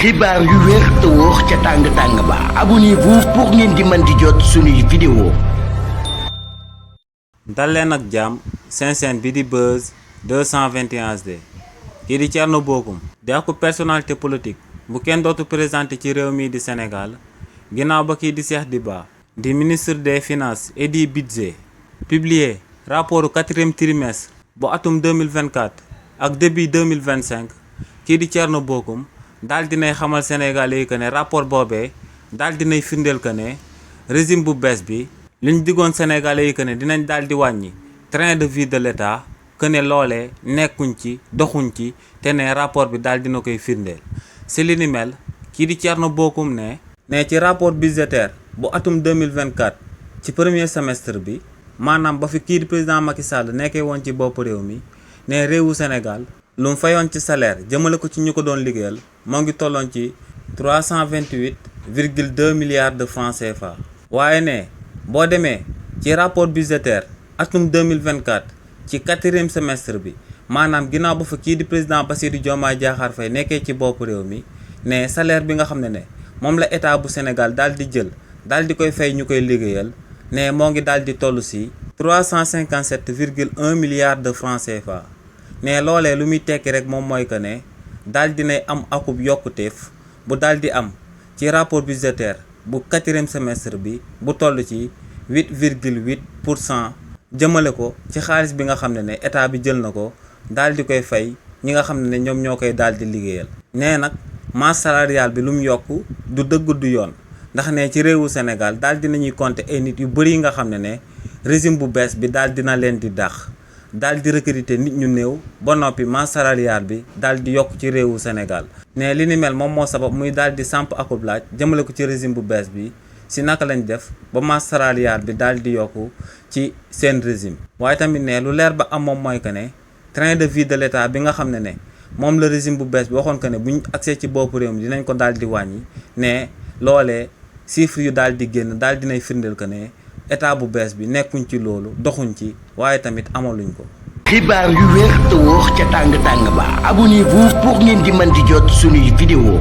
xibaar yu wér te wóor ca tàng-tàng ba abonnez-vous pour ngeen di mën di jot suñuy vidéo. dal leen ak jàmm seen chaîne bi di Buzz 221 HD kii di Thierno Bocoum di ak personnalité politique bu kenn dootu présenté ci réew mi di Sénégal ginnaaw ba kii di Cheikh Diba di ministre des finances et du budget publié rapportu 4e trimestre bu atum 2024 ak début 2025 kii di Thierno Bocoum daal dinay xamal Sénégalais yi que ne rapport boobee daal dinay firndeel que ne régime bu bees bi liñ diggoon Sénégalais yi que ne dinañ daal di wàññi train de vie de l'État que ne loolee nekkuñ ci doxuñ ci te ne rapport bi daal dina koy firndeel si li ni mel kii di Thierno Bocoum ne ci rapport budgétaire bu atum 2024 ci premier semestre bi maanaam ba fi kii di président Macky Sall nekkee woon ci bopp réew mi ne réewu Sénégal lu mu fayoon ci salaire jëmale ko ci ñu ko doon liggéeyal moo ngi tolloon ci 328,2 milliards de francs CFA. waaye ne boo demee ci rapport budgétaire atum 2024 ci 4e semestre bi maanaam ginnaaw ba fa kii di président Bassirou Diomaye Diakhar Faye nekkee ci bopp réew mi ne salaire bi nga xam ne moom la état bu Sénégal daal di jël daal di koy fay ñu koy liggéeyal ne moo ngi daal di toll si 357,1 milliards de francs CFA. ne loolee lu muy tekki rek moom mooy que ne daal dinay am akub yokkuteef bu daal di am ci rapport budgétaire bu 4e semestre bi bu toll ci 8,8% jëmale ko ci xaalis bi nga xam ne état bi jël na ko daal di koy fay ñi nga xam ne ñoom ñoo koy daal di liggéeyal. nee nag masse salariale bi lu mu yokk du dëgg du yoon ndax ne ci réewu Sénégal daal dinañuy compter ay nit yu bëri yi nga xam ne régime bu bees bi daal dina leen di dàq. daal di recruter nit ñu néew ba noppi masse salariale bi daal di yokk ci réewu Sénégal. ne li ni mel moom moo sabab muy daal di samp akub laaj jëmale ko ci régime bu bees bi si naka lañ def ba masse salariale bi daal di yokku ci seen régime. waaye tamit ne lu leer ba am moom mooy que ne train de vie de l'État bi nga xam ne moom la régime bu bees bi waxoon que ne buñ accès ci bopp réew mi dinañ ko daal di wàññi ne loolee chiffres yu daal di génn daal dinay firndeel que ne état bu bees bi nekkuñ ci loolu doxuñ ci waaye tamit amaluñ ko. xibaar yu wér te wóor ca tàng-tàng ba abonnez-vous pour ngeen di mën di jot suñuy vidéo.